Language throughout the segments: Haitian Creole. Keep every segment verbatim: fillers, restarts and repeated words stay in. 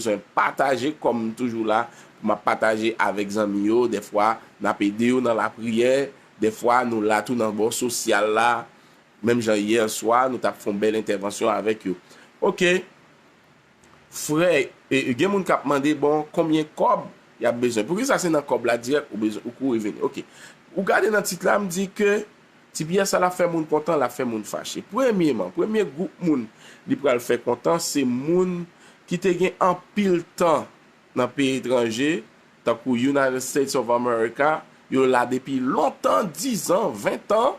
bezwen pataje, kòm m toujou la pou m ap pataje avèk zanmi yo. Dèfwa n ap ede yo nan lapriyè, dèfwa nou la tou nan bò sosyal la. Menm jan yè swa nou t ap fè yon bèl entèvansyon avèk yo. Oke. Frè, e, e, gen moun k ap mande, bon, konbyen kòb y ap bezwen? Poukisa se nan kòb la dirèk ou bezwen, ou kouri vini? Oke. Ou gade nan tit la, m di ke ti pyès sa l ap fè moun kontan, l ap fè moun fache. Premyeman, premye gwoup moun li pral fè kontan, se moun ki te gen anpil tan nan peyi etranje, tankou United States of America, yo la depi lontan, diz an, ven an,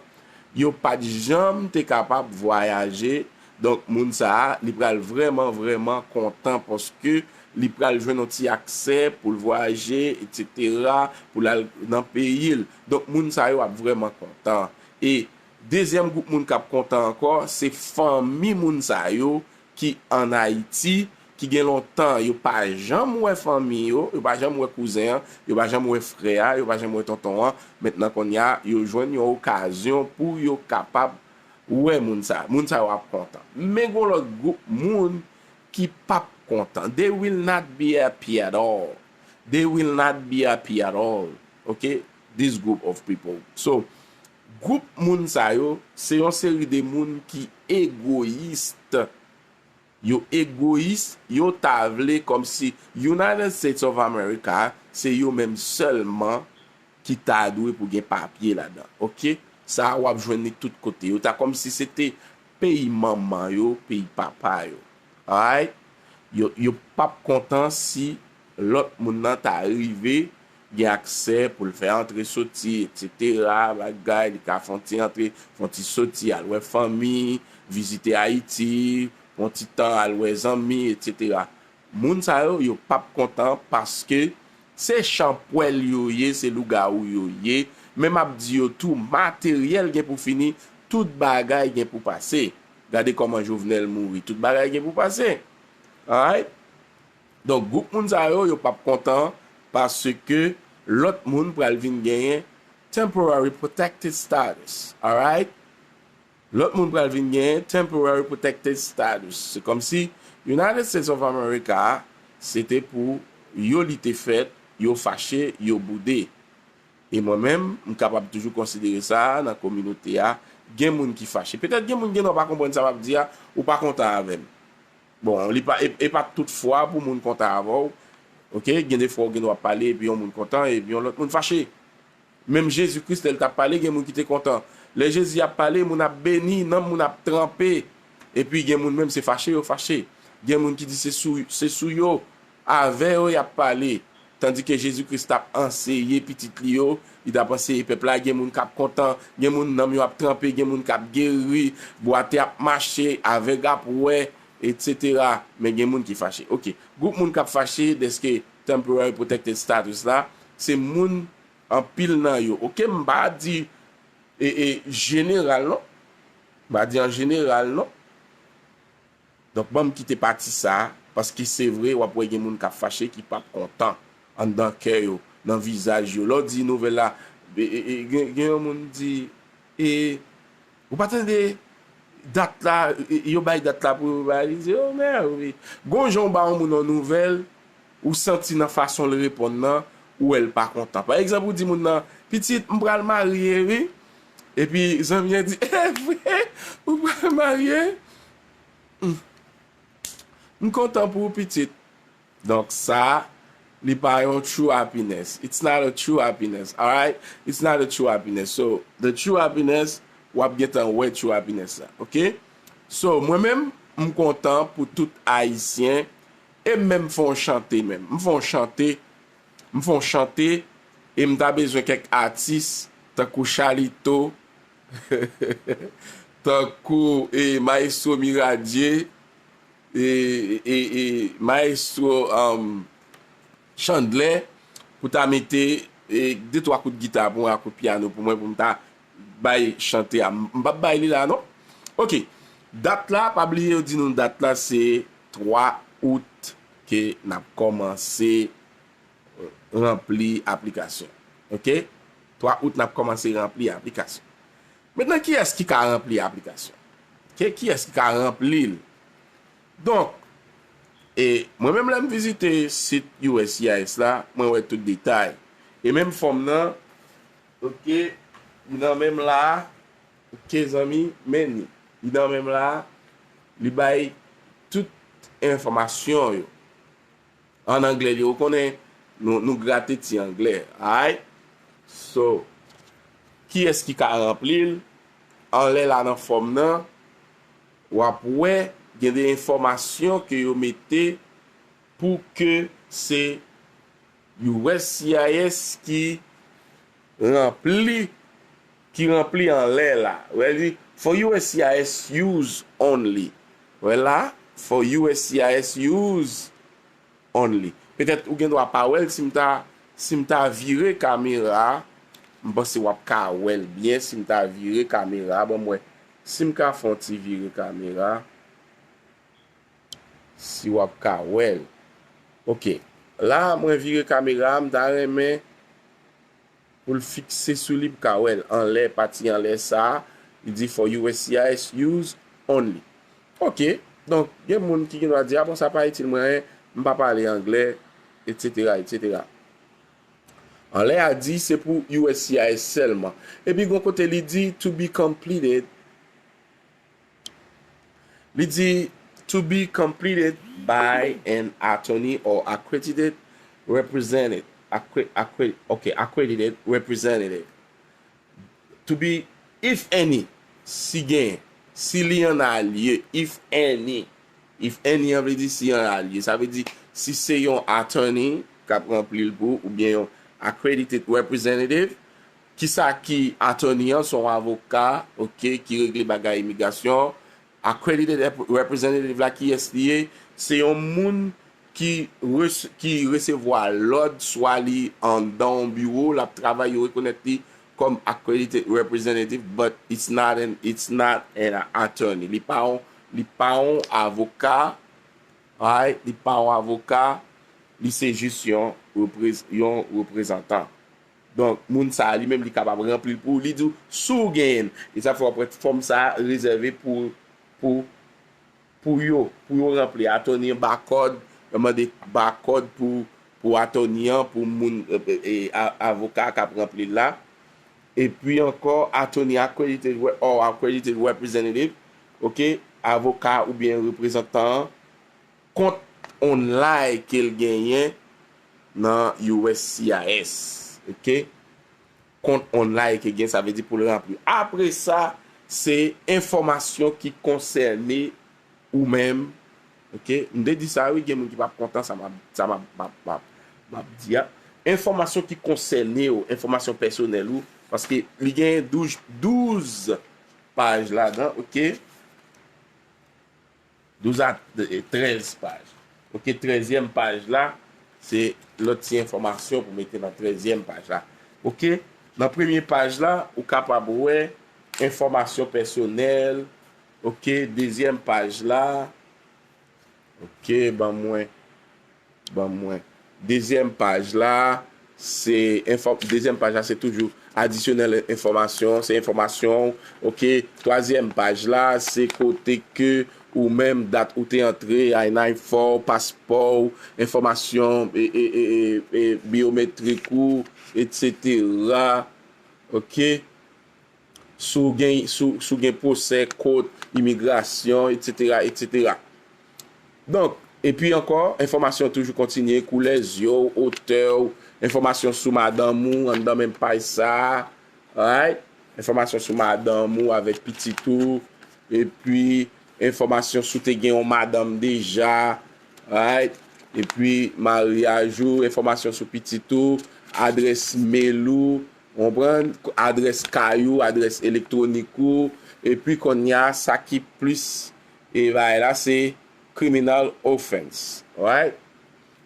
yo pa t janm te kapab vwayaje. Donk, moun sa a, li pral vrèman, vrèman kontan paske li pral jwenn yon ti aksè pou l vwayaje, etsetera, pou l al nan peyi l. Donk, moun sa yo ap vrèman kontan. E dezyèm gwoup moun k ap kontan ankò, se fanmi moun sa yo ki ann Ayiti, ki gen lontan yo pa janm wè fanmi yo, yo pa janm wè kouzen an, yo pa janm wè frè a, yo pa janm wè tonton an. Mentnan kounye a, yo jwenn yon okazyon pou yo kapab wè moun sa. Moun sa yo ap kontan. Men gon lòt gwoup moun ki p ap kontan. They will not be happy at all. They will not be happy at all. Ok? This group of people. So, gwoup moun sa yo, se yon seri de moun ki egoyis. Yo egoyis, yo ta vle kòmsi United States of America se yo menm sèlman ki ta dwe pou gen papye ladan. Ok? Sa a w ap jwenn li tout kote. Yo ta kòmsi se te peyi manman yo, peyi papa yo. Alright? Yo, yo p ap kontan si lòt moun nan ta rive gen aksè pou l fè antre soti, etsetera, bagay, li ka fè yon ti antre, fè yon ti soti, al wè fanmi, vizite Ayiti, pran ti tan al wè zanmi, etsetera. Moun sa yo, yo p ap kontan paske se chanpwèl yo ye, se lougawou yo ye. Men m ap di yo tou, materyèl gen pou fini, tout bagay gen pou pase. Gade kòman Jovenel mouri, tout bagay gen pou pase. Alright? Donk, gwoup moun sa yo, yo p ap kontan paske lòt moun pral vin genyen temporary protected status. Alright? Lòt moun pral vin genyen temporary protected status. Se kòmsi United States of America, se te pou yo li te fèt, yo fache, yo boude. E mwen menm, m kapab toujou konsidere sa nan kominote a. Gen moun ki fache. Petèt gen moun gen dwa pa konprann sa m ap di a, ou pa kontan avè m. Bon, li pa, e, e pa tout fwa pou moun kontan avè w. Ok? Gen de fwa ou gen dwa pale, epi yon moun kontan, epi yon lòt moun fache. Menm Jezi Kris, lè l t ap pale, gen moun ki te kontan. Lè Jezi ap pale, moun ap beni, nanm moun ap tranpe. Epi gen moun menm, se fache yo fache. Gen moun ki di se sou, se sou yo, avè yo y ap pale. Tandike Jezi Kris t ap anseye pitit li yo, li t ap anseye pèp la, gen moun k ap kontan, gen moun nanm yo ap tranpe, gen moun k ap geri, bwate ap mache, avèg ap wè, etsetera. Men gen moun ki fache. Ok, gwoup moun k ap fache dèske temporary protected status la, se moun anpil nan yo. Ok, m pa di e, e, jeneral non. M pa di an jeneral non. Donk, ban m kite pati sa a, paske se vre, w ap wè gen moun k ap fache ki p ap kontan anndan kè yo, nan vizaj yo. Lè w di nouvèl la, e, e, e, gen, gen yon moun di, e, ou pa tande dat la, e, yo bay dat la pou yo bay, li di, o, mè, wi. Gon jan w ba yon moun yon nouvèl, ou santi nan fason l reponn nan, ou wè l pa kontan. Pa egzanp, ou di moun nan, pitit, m pral marye, wi. Epi, zanmi an di, e vre, ou pral marye? Hmm. M kontan pou ou, pitit. Donk, sa, li pa yon true happiness. It's not a true happiness, alright? It's not a true happiness. So, the true happiness, w ap gentan wè true happiness la, ok? So, mwen menm, m kontan pou tout Ayisyen, e m menm fè yon chante menm. M fè yon chante, m fè yon chante, e m ta bezwen kèk atis, tankou Chalito, tankou, e, Maestro Miradye, e, e, e, Maestro, um, Chandler, pou ta mete, e, de twa kout gita pou mwen, ak kout pyano pou mwen, pou m ta bay chante a. M, m p ap bay li la, non. Ok. Dat la, pa bliye yo di nou dat la se twa out ke n ap kòmanse ranpli aplikasyon. Ok? Twa out n ap kòmanse ranpli aplikasyon. Mentnan, kiyès ki ka ranpli aplikasyon? Ok? Kiyès ki ka ranpli l? Donk, E mwen menm lè m vizite sit U S C I S la, mwen wè tout detay. E menm fòm nan, oke, li nan menm la, oke zanmi, men li. Li nan menm la, li bay tout enfòmasyon yo. An anglè, li, ou konnen, nou, nou grate ti anglè, alright? So, kiyès ki ka ranpli l? Anlè la nan fòm nan, w ap wè, gen de enfòmasyon ke yo mete pou ke se U S C I S ki ranpli, ki ranpli anlè la. Wè li, for U S C I S use only. Wè la, for U S C I S use only. Petèt ou gen dwa pa wè l si m ta, si m ta vire kamera a, m panse w ap ka wè l byen si m ta vire kamera a. Ban m wè si m ka fè yon ti vire kamera a. Si w ap ka wè l. Oke. La, mwen vire kamera a, m ta renmen pou l fikse sou li pou ka wè l. Anlè, pati anlè sa a, li di for U S C I S use only. Oke. Donk, gen moun ki gen dwa di, a bon, sa pa itil mwen anyen, m pa pale anglè, etsetera, etsetera. Anlè a di se pou U S C I S sèlman. Epi gon kote li di to be completed. Li di to be completed by an attorney or accredited representative. Accre, accre, ok, accredited representative. To be, if any, si gen, si li ann a lye, if any. If any an vle di si ann a lye. Sa vle di si se yon attorney k ap ranpli l pou ou, oubyen yon accredited representative. Kisa ki attorney an? Se yon avoka, oke, ki regle bagay imigrasyon. Accredited rep, representative la, kiyès li ye? Se yon moun ki res, ki resevwa lòd, swa li anndan yon biwo, l ap travay, yo rekonèt li kòm accredited representative, but it's not an, it's not an attorney. Li pa yon, li pa yon avoka, alright? Li pa yon avoka, li se jis yon reprez, yon reprezantan. Donk, moun sa a, li menm, li kapab ranpli l pou ou. Li di w, si w genyen l. E sa fè w ap wè fòm sa a rezève pou, pou, pou yo, pou yo ranpli. Attorney an ba kòd, yo mande ba kòd pou, pou attorney an, pou moun, e, e, e, a, avoka a k ap ranpli l la. Epi ankò, attorney accredited re, or accredited representative, oke, avoka oubyen reprezantan an, kont online ke l genyen nan U S C I S, oke? Kont online ke gen, sa vle di pou l ranpli. Apre sa, se enfòmasyon ki konsène ou menm, oke? M te di sa, wi, gen moun ki p ap kontan sa m ap, sa m ap, m ap, m ap, m ap di a. Enfòmasyon ki konsène w, enfòmasyon pèsonèl ou, paske li gen douz, douz paj ladan, oke? Douz a, e, trèz paj. Oke, trèzyèm paj la, se lòt ti enfòmasyon pou mete nan trèzyèm paj la. Oke, nan premye paj la, ou kapab wè enfòmasyon pèsonèl. Oke, dezyèm paj la. Oke, ban mwen, ban mwen. Dezyèm paj la, se enfò, dezyèm paj la, se toujou adisyonèl enfòmasyon, se enfòmasyon, oke. Twazyèm paj la, se kote ke ou menm, dat ou te antre, I nine fò w, paspò w, enfòmasyon, e, e, e, e, e, biyometrik ou, etsetera. Oke. Si w gen, si w, si w gen pwosè, kont, imigrasyon, etsetera, etsetera. Donk, epi ankò, enfòmasyon toujou kontinye, koulè zye w, otè w, enfòmasyon sou madanm ou, anndan menm paj sa a, alright? Enfòmasyon sou madanm ou avèk pitit ou, epi enfòmasyon si w te gen yon madanm deja, alright? Epi maryaj ou, enfòmasyon sou pitit ou, adrès mail ou, w konprann, adrès kay ou, adrès elektwonik ou, epi kounye a, sa ki plis, e, bagay la, se criminal offense, alright?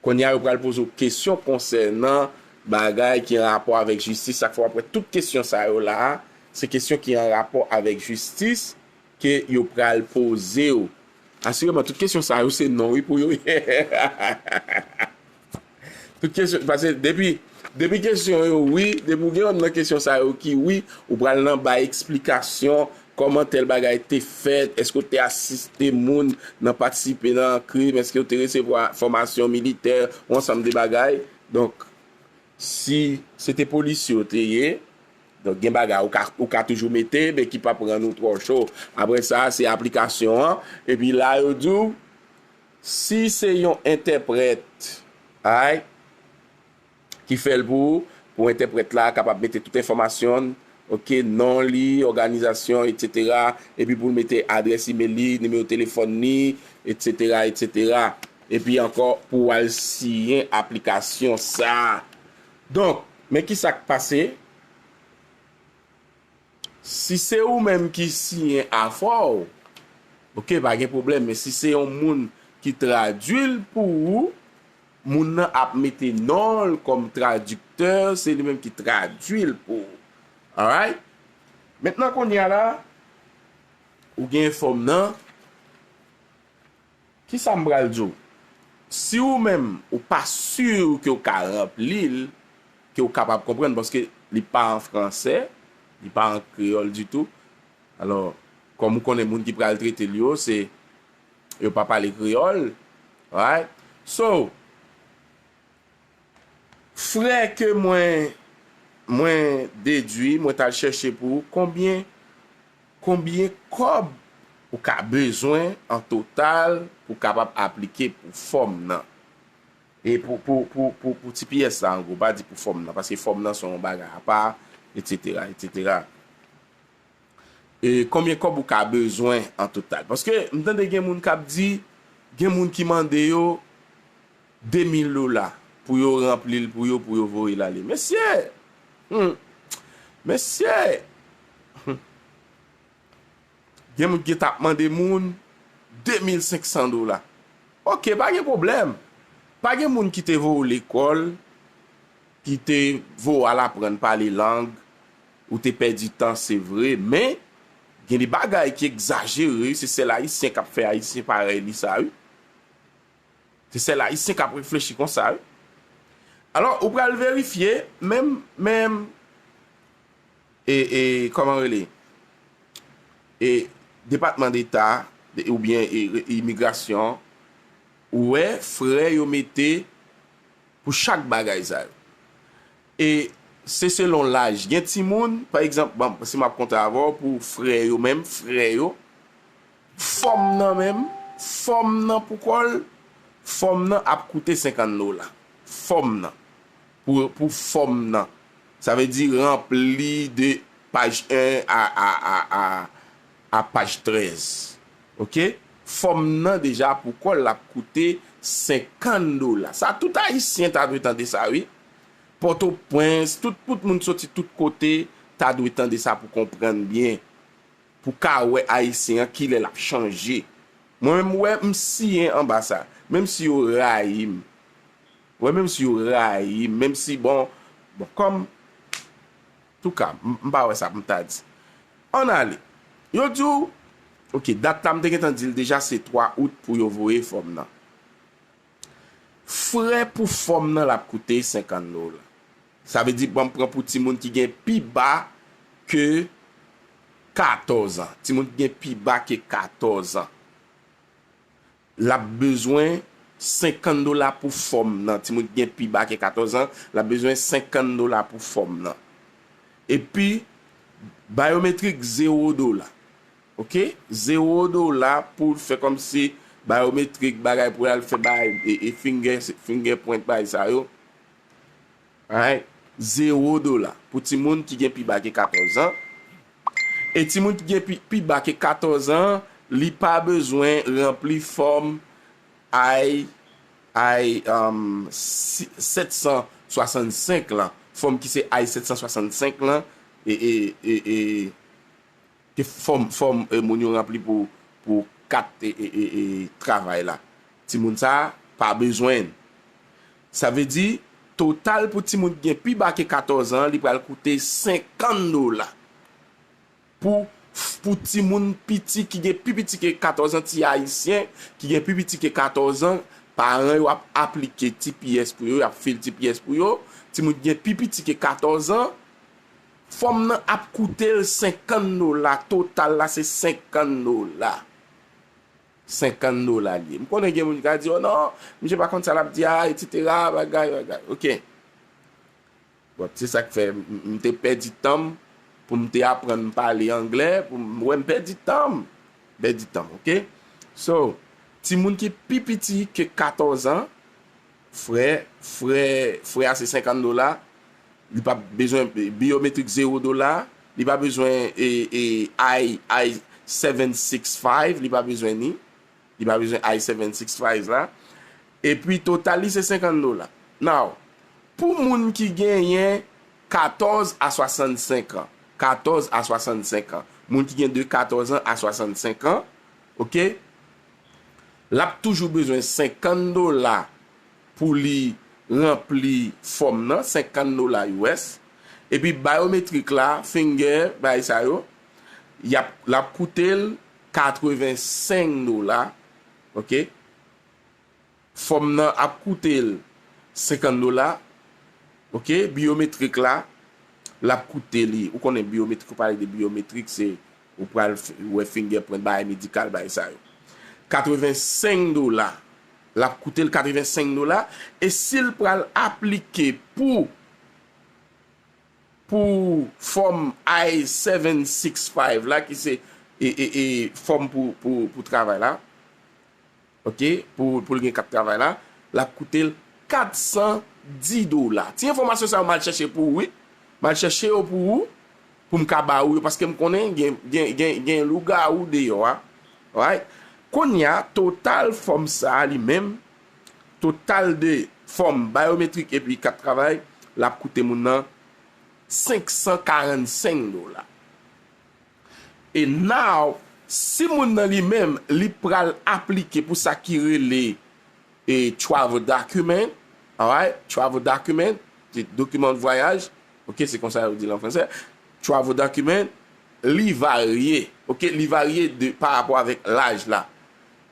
Kounye a, yo pral poze w kesyon konsènan bagay ki an rapò avèk jistis. Sa k fè w ap wè tout kesyon sa yo la a, se kesyon ki an rapò avèk jistis ke yo pral poze w. Asireman, tout kesyon sa yo, se non, wi, pou yo ye. Tout kesyon, paske depi, depi kesyon yo wi, depi w gen yonn nan kesyon sa yo ki wi, ou pral nan bay eksplikasyon kòman tèl bagay te fèt, èske w te asiste moun nan patisipe nan krim, èske w te resevwa fòmasyon militè, yon ansanm de bagay. Donk, si se te polisye w te ye, donk gen bagay ou ka, ou ka toujou mete, men ki p ap rann ou twò cho. Apre sa, se aplikasyon an. Epi la, yo di w, si se yon entèprèt, alright, ki fè l pou ou, pou entèprèt la kapab mete tout enfòmasyon, ok, non li, òganizasyon, etsetera, epi pou l mete adrès imèl li, nimewo telefòn li, etsetera, etsetera. Epi ankò, pou w al siyen aplikasyon sa a. Donk, men ki sa k pase? Si se ou menm ki siyen afè w, ok, pa gen pwoblèm, men si se yon moun ki tradui l pou ou, moun nan ap mete non l kòm tradiktè, se li menm ki tradui l pou ou. Alright? Mentnan kounye a la, ou gen fòm nan, kisa m pral di w? Si ou menm, ou pa si ke w ka ranpli l, ke w kapab konprann, paske li pa an fransè, li pa an kreyòl ditou. Alò, kòm ou konnen moun ki pral trete l yo, se, yo pa pale kreyòl, right? So, frè ke mwen, mwen dedui, mwen t al chèche pou ou, konbyen, konbyen kòb ou ka bezwen an total pou kapab aplike pou fòm nan? E pou, pou, pou, pou, pou T P S la, an gwo, pa di pou fòm nan, paske fòm nan se yon bagay apa, etsetera, etsetera. E konbyen kòb ou ka bezwen an total? Paske m tande gen moun k ap di, gen moun ki mande yo de mil dola pou yo ranpli l pou yo, pou yo voye l ale. Mesye! Hmm. Mesye! Gen moun ki t ap mande moun de mil senk san dola. Ok, pa gen pwoblèm. Pa gen moun ki te voye w lekòl, ki te voye w al aprann pale lang, ou te pèdi tan, se vre, men gen de bagay ki egzajere, se sèl Ayisyen k ap fè Ayisyen parèy li sa, wi. Se sèl Ayisyen k ap reflechi konsa, wi. Alò, ou pral verifye, menm, menm, e, e, kòman rele? E, Depatman Deta, de, oubyen, e, re-, imigrasyon, ou wè, frè yo mete pou chak bagay sa yo. E se selon laj. Gen timoun, pa egzanp, bon, si m ap konte avè w pou frè yo menm, frè yo, fòm nan menm, fòm nan pou kò l, fòm nan ap koute senkant dola. Fòm nan. Pou, pou fòm nan. Sa vle di ranpli de paj en a, a, a, a, a paj trèz. Ok? Fòm nan deja pou kò l ap koute senkant dola. Sa tout Ayisyen ta dwe tande sa, wi. Pòtoprens, tout, tout moun soti tout kote ta dwe tande sa pou konprann byen. Pou ka wè Ayisyen an kilè l ap chanje. Mwen menm, m wè m siyen anba sa. Menm si yo rayi m. Wè, menm si yo rayi m, menm si, bon, bon, kòm, touka, m, m pa wè sa pou m ta di. Ann ale. Yo di w, ok, dat la m te gentan di l deja, se twa out pou yo voye fòm nan. Frè pou fòm nan, l ap koute senkant dola. Sa vle di, ban m pran pou timoun ki gen pi ba ke katòz an. Timoun ki gen pi ba ke katòz an. L ap bezwen senkant dola pou fòm nan. Timoun ki gen pi ba ke katòz an, l ap bezwen senkant dola pou fòm nan. Epi, bayometrik, zewo dola. Ok? Zewo dola pou l fè kòmsi bayometrik, bagay pou l al fè bagay, e, e finger, fingerprint, bagay sa yo. Alright? Zewo dola pou timoun ki gen pi ba ke katòz an. E timoun ki gen pi, pi ba ke katòz an, li pa bezwen ranpli fòm I, I, um, si, sèt san swasannsenk lan. Fòm ki se I sèt san swasannsenk lan, e, e, e, e, ke fòm, fòm, e, moun yo ranpli pou, pou kat, e, e, e, e, travay la. Timoun sa a pa bezwen l. Sa vle di, total pou timoun ki gen pi ba ke katòz an, li pral koute senkant dola. Pou, pou timoun piti ki gen pi piti ke katòz an, ti Ayisyen ki gen pi piti ke katòz an, paran yo ap aplike T P S pou yo, y ap fil T P S pou yo. Timoun ki gen pi piti ke katòz an, Fòm nan ap koute l senkant dola, total la se senkant dola. Senkant dola li ye. M konnen gen moun ki ka di, "Oh non, misye pa konn sa l ap di a, etsetera, bagay, bagay." Ok. Bon, se sa k fè m, m te pèdi tan m pou m te aprann pale anglè, pou m, wè m pèdi tan m. Pèdi tan m, ok? So, timoun ki pi piti ke katòz an, frè, frè, frè a se senkant dola, li pa bezwen biyometrik zewo dola, li pa bezwen e, e, I, I seven six five, li pa bezwen ni. Li pa bezwen I seven six five la. Epi total li se senkant dola. Now, pou moun ki genyen katòz a swasannsenk an, katòz a swasannsenk an, moun ki gen de katòz an a swasannsenk an, ok, l ap toujou bezwen senkant dola pou li ranpli fòm nan, senkant dola U S. Epi bayometrik la, finger, bagay sa yo, y ap, l ap koute l katrevensenk dola, ok? Fòm nan ap koute l senkant dola, ok? Biyometrik la, l ap koute li. Ou konnen biyometrik, ou pale de biyometrik, se ou pral f-, wè fingerprint, bagay medikal, bagay sa yo. Katrevensenk dola. L ap koute l katrevensenk dola. E si l pral aplike pou, pou fòm I seven six five la, ki se e, e, e, fòm pou, pou, pou travay la, ok, pou, pou l gen kat travay la, l ap koute l katsan dis dola. Ti enfòmasyon sa yo m al chèche pou ou, wi. M al chèche yo pou ou, pou m ka ba ou yo, paske m konnen gen, gen, gen, gen lougawou deyò a. Alright? Kounye a, total fòm sa a li menm, total de fòm bayometrik epi kat travay, l ap koute moun nan senksan karannsenk dola. E now, si moun nan li menm, li pral aplike pou sa ki rele e travel document, alright? Travel document, se dokiman vwayaj, ok, se konsa yo di l an fransè. Travel document, li varye, ok, li varye de, pa rapò avèk laj la.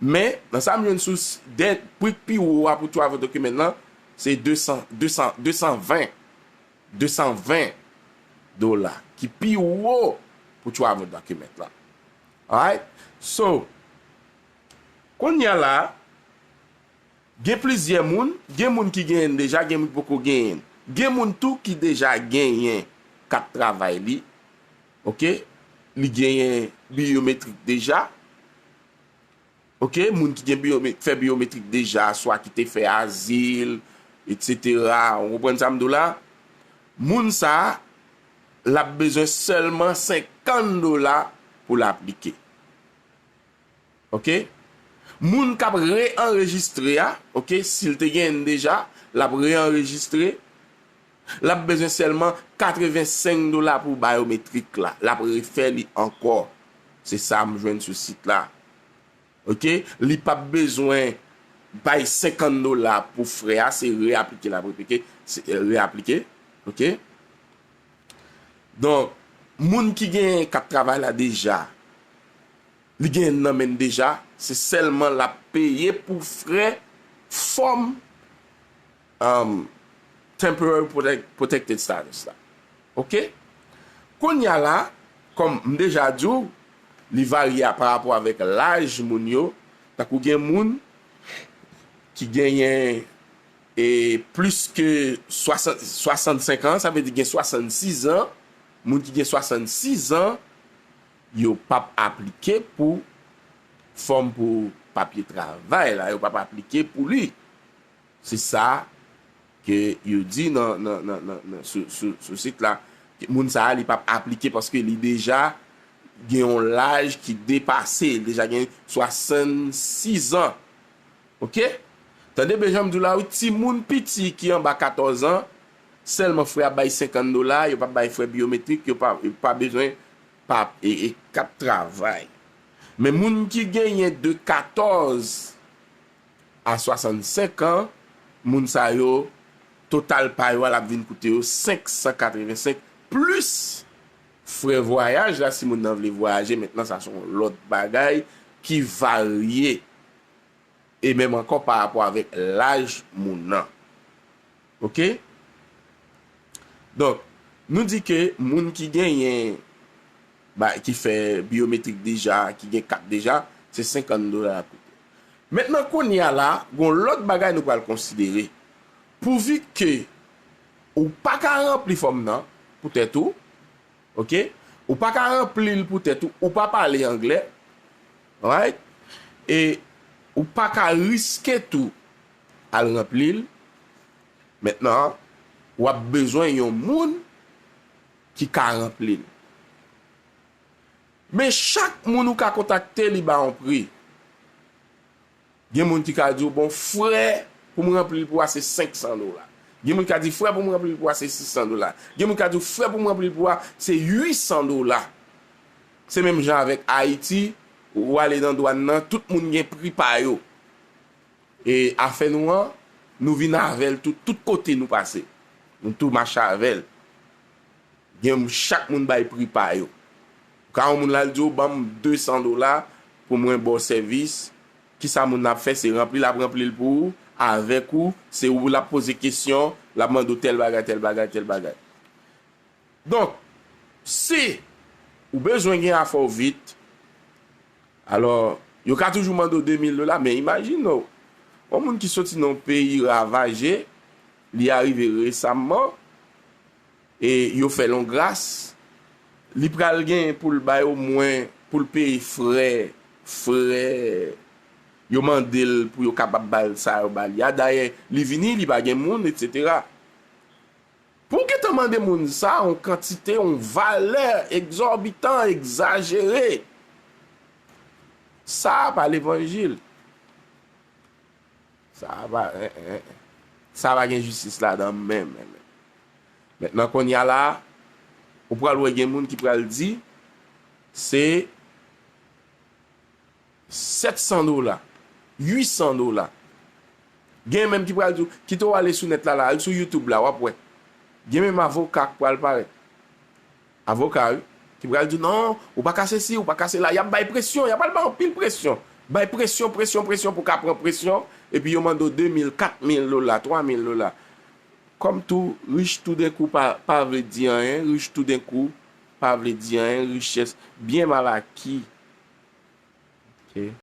Men, nan sa m jwenn sou s-, dèt, pri k pi wo a pou travel document nan, se desan, desan, desan ven, desan ven dola, ki pi wo pou travel document la. Alright? So, kounye a la, gen plizyè moun, gen moun ki genyen l deja, gen moun ki poko genyen l. Gen moun tou ki deja genyen kat travay li, ok? Li genyen biyometrik deja, ok? Moun ki gen biyome-, fè biyometrik deja, swa ki te fè azil, etsetera. Ou konprann sa m di w la? Moun sa a, l ap bezwen sèlman senkant dola pou l aplike. Ok? Moun k ap reanrejistre a, ok, si l te genyen deja, l ap reanrejistre, l ap bezwen sèlman katrevensenk dola pou bayometrik la. L ap refè li ankò. Se sa m jwenn sou sit la. Ok? Li p ap bezwen bay senkant dola pou frè a, se reaplike l ap replike, se, reaplike. Ok? Donk, moun ki gen k ap travay la deja, li gen nan men l deja, se sèlman l ap peye pou frè fòm, um, temporary protect-, protected status la. Ok? Kounye a la, kòm m deja di w, li varye a pa rapò avèk laj moun yo. Tankou gen moun ki genyen e plis ke swasant, swasannsenk an, sa vle di gen swasannsis an, moun ki gen swasannsis an, yo p ap aplike pou fòm pou papye travay la, yo p ap aplike pou li. Se sa ke yo di nan, nan, nan, nan, nan, sou, sou, sou sit la. Moun sa a, li p ap aplike paske li deja gen yon laj ki depase, li deja gen swasannsis an. Ok? Tande byen jan m di w la, wi, timoun piti ki anba katòz an, sèlman frè a bay senkant dola, yo p ap bay frè biyometrik, yo pa, yo pa bezwen pa, e, e kat travay. Men moun ki genyen de katòz a swasannsenk an, moun sa yo, total pa yo a, l ap vin koute yo senk san katrevensenk plis frè vwayaj la, si moun nan vle vwayaje, mentnan sa se yon lòt bagay ki varye, e menm ankò pa rapò avèk laj moun nan. Ok? Donk, Nou di ke moun ki genyen, ba, ki fè byometrik deja, ki gen kat deja, se senkant dola l ap koute. Mentnan, kounye a la, gon lòt bagay nou pral konsidere. Pouvi ke ou pa ka ranpli fòm nan pou tèt ou, oke? Ou pa ka ranpli l pou tèt ou, ou pa pale anglè, right? E ou pa ka riske tou al ranpli l. Mentnan, w ap bezwen yon moun ki ka ranpli l. Men chak moun ou ka kontakte, li ba yon pri. Gen moun ki ka di w, bon, frè, pou m ranpli l pou a, se senk san dola. Gen moun ki ka di, frè, pou m ranpli l pou a, se sis san dola. Gen moun ki ka di w, frè, pou m ranpli l pou a, se uit san dola. Se menm jan avèk Ayiti, ou ale nan dwàn nan, tout moun gen pri pa yo. E afè nou an, nou vin avè l tout, tout kote nou pase. Nou tou mache avè l. Gen chak moun bay pri pa yo. Ka yon moun la, l di w, ban m de san dola pou mwen ba w sèvis. Kisa moun nan ap fè? Se ranpli l ap ranpli l pou ou, avèk ou, se ou l ap poze kesyon, l ap mande w tèl bagay, tèl bagay, tèl bagay. Donk, si ou bezwen gen afè w vit, alò, yo ka toujou mande w de mil dola, men imajine w, yon moun ki soti nan yon peyi ravaje, li arive resamman, e yo fè l yon gras, li pral gen pou l bay omwen, pou l peye frè, frè yo mande l pou yo kapab ba l sa yo ba li a. Dayè, li vini, li pa gen moun, etsetera. Pou w gentan mande moun sa yon kantite, yon valè egzòbitan, egzajere, sa a pa levanjil. Sa a pa, eh, eh, sa a pa gen jistis ladan menm, menm, menm. Mentnan, kounye a la, ou pral wè gen moun ki pral di, se sèt san dola, uit san dola. Gen menm ki pral di w, kite w ale sou nèt la, la, al sou YouTube la, w ap wè. Gen menm avoka k pral parèt. Avoka, wi. Ki pral di w, non, ou pa ka sesi, ou pa ka sela. Y ap bay presyon, y ap al bay anpil presyon. Bay presyon, presyon, presyon pou ka pran presyon. Epi yo mande w de mil, kat mil dola, twa mil dola. Kòm tou, rich toudenkou pa, pa vle di anyen, rich toudenkou pa vle di anyen, richès byen mal aki. Ok.